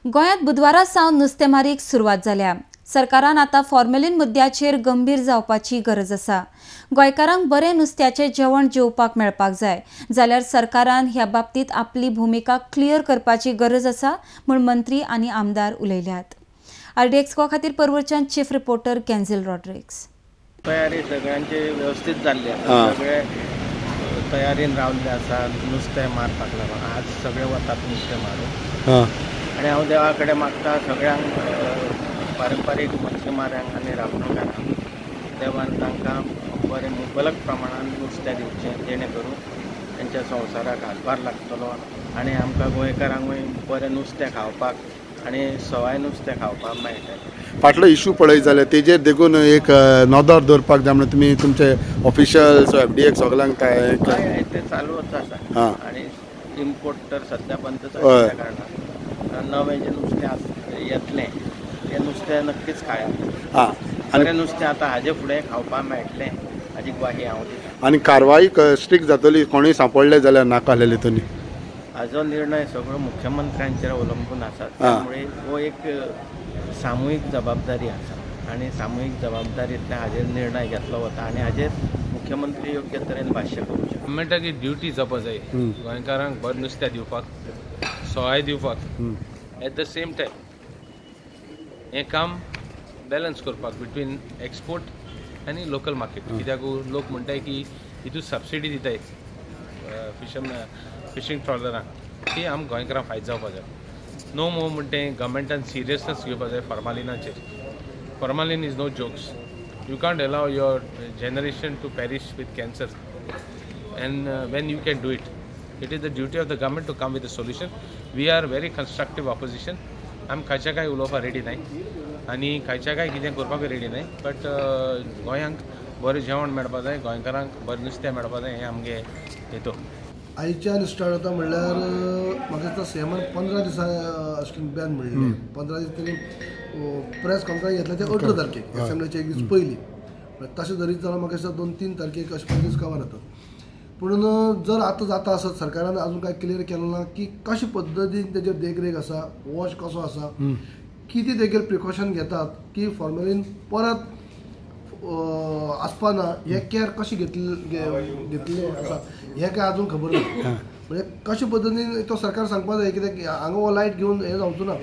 गोंयांत बुधवारा सावन नुस्तेमारीक सुरवात जाल्या. सरकारान आतां फॉर्मेलीन मुद्द्याचेर गंभीर जावपाची गरज आसा. गोंयकारांक बरें नुस्त्याचें जेवण जेवपाक मेळपाक जाय जाल्यार सरकारान ह्या बाबतींत आपली भुमिका क्लियर करपाची गरज आसा म्हूण मंत्री आनी आमदार उलयल्यात. आरडीएक्स गोवा खातीर परवरच्यान चीफ रिपोर्टर कॅन्झिल रॉड्रिग्स. तयारी सगळ्यांची व्यवस्थीत जाल्ली आसा, सगळे तयारीन रावल्ले आसा नुस्तें मारपाक लागून. आज सगळे वतात नुस्तें मारूंक आनी हांव देवा कडेन मागता सगळ्यांक, पारंपारीक मत्स्यमाऱ्यांक आनी राखणकारांक देवान तांकां बरें मुबलक प्रमाणान नुस्तें दिवचें, जेणे करून तांच्या संवसाराक हातभार लागतलो आनी आमकां गोंयकारांकूय बरें नुस्तें खावपाक आनी सवाय नुस्तें खावपाक मेळटलें. फाटलो इशू पळयत जाल्यार तेजेर देखून एक नदर दवरपाक जाय म्हणून तुमी तुमचे ऑफिशियल्स एफडीएक सगळ्यांक ते चालूच आसा आनी इम्पोर्ट तर सद्या बंदच आशिल्ल्या कारणान नवें जें नुस्तें येतलें तें नुस्तें नक्कीच खायात. बरें नुस्तें आतां हाजे फुडें खावपाक मेळटलें हाजी ग्वाही हांव दितां. आनी कारवाई स्ट्रिक्ट जातली कोणूय सांपडले जाल्यार नाका आसलेली तुमी? हाजो निर्णय सगळो मुख्यमंत्र्यांचेर अवलंबून आसा, त्यामुळे हो एक सामुहीक जबाबदारी आसा आनी सामुहीक जबाबदारींतल्यान हाजेर निर्णय घेतलो वता आनी हाजेर मुख्यमंत्री योग्य तरेन भाश्य करूं शकता. गव्हर्मेंटाची ड्युटी जावपा जाय गोंयकारांक बरें नुस्तें दिवपाक, सवाय दिवपाक, एट the same time हें काम बॅलन्स करपाक बिटवीन एक्सपोर्ट आनी लोकल मार्केट. कित्याक लोक म्हणटाय की हितून सबसिडी दिताय फिशींग ट्रॉलरांक, ती आम गोंयकारांक फायदो जावपा जाय. नो मोर म्हणटे गव्हर्मेंटान सिरियसनेस घेवपा जाय फॉर्मालिनाचेर. Formalin is no jokes. You can't allow your generation to perish with cancer and when you can do it. It is the duty of the government to come with a solution. We are very constructive opposition. आमी खंयच्या काय उलोवपाक ready नाय आनी खंयच्या काय कितें करपाक रेडी नाय, बट गोंयांक बरें जेवण मेळपा जाय, गोंयकारांक बरें नुस्तें मेळपा जाय, हें आमगे हेतू. आयच्यान स्टार्ट जाता म्हणल्यार म्हाका दिसता सेमन 15 दिसां बॅन म्हणलें. 15 दीस तेणी प्रेस कॉन्फरन्स घेतल्या ते 18 तारखेक, असेंब्लीच्या एक दीस पयलीं. तशें धरीत जाल्यार म्हाका दिसता 2-3 तारखेक अशें 15 दीस कवर जातात. पूण जर आतां जाता आसत सरकारान अजून कांय क्लियर केलें ना की कशे पद्दतीन तेजेर देखरेख आसा, वॉश कसो आसा, कितें तेजेर प्रिकॉशन घेतात की फॉर्मेलीन परत आसपा ना, हे केअर कशें घेतले आसा हें काय अजून खबर ना. म्हणजे कशे पद्दतीन तो सरकार सांगपा जाय, कित्याक हांगा हो लायट घेवन हें जावचो ना,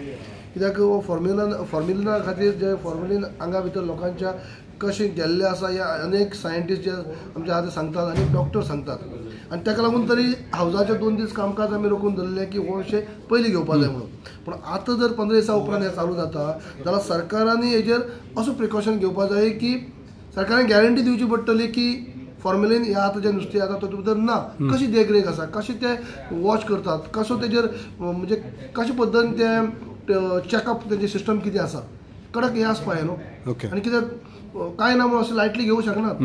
कित्याक हो फॉर्मेलिना खातीर जे फॉर्मेलीन आंगा भितर लोकांच्या कशें गेल्लें आसा हे अनेक सायंटिस्ट जे आमचे आतां सांगतात, अनेक डॉक्टर सांगतात आनी ताका लागून तरी हावजाचे 2 दीस कामकाज आमी रोखून धरलें की हो विशय पयलीं घेवपा जाय म्हणून. पूण आतां जर 15 दिसां उपरांत हें चालू जाता जाल्यार सरकारांनी हेजेर असो प्रिकॉशन घेवपा जाय की सरकारान गॅरंटी दिवची पडटली की फॉर्मेलीन ह्या आतां जें नुस्तें आतां तातूंत भितर ना, कशी देखरेख आसा, कशें ते वॉश करतात, कसो तेजेर म्हणजे कशे पद्दतीन ते चॅकअप तेंचे सिस्टम कितें आसा, कडक हें आसपा जाय न्हू. आनी कित्याक कांय ना म्हणून अशें लायटली घेवंक शकनात.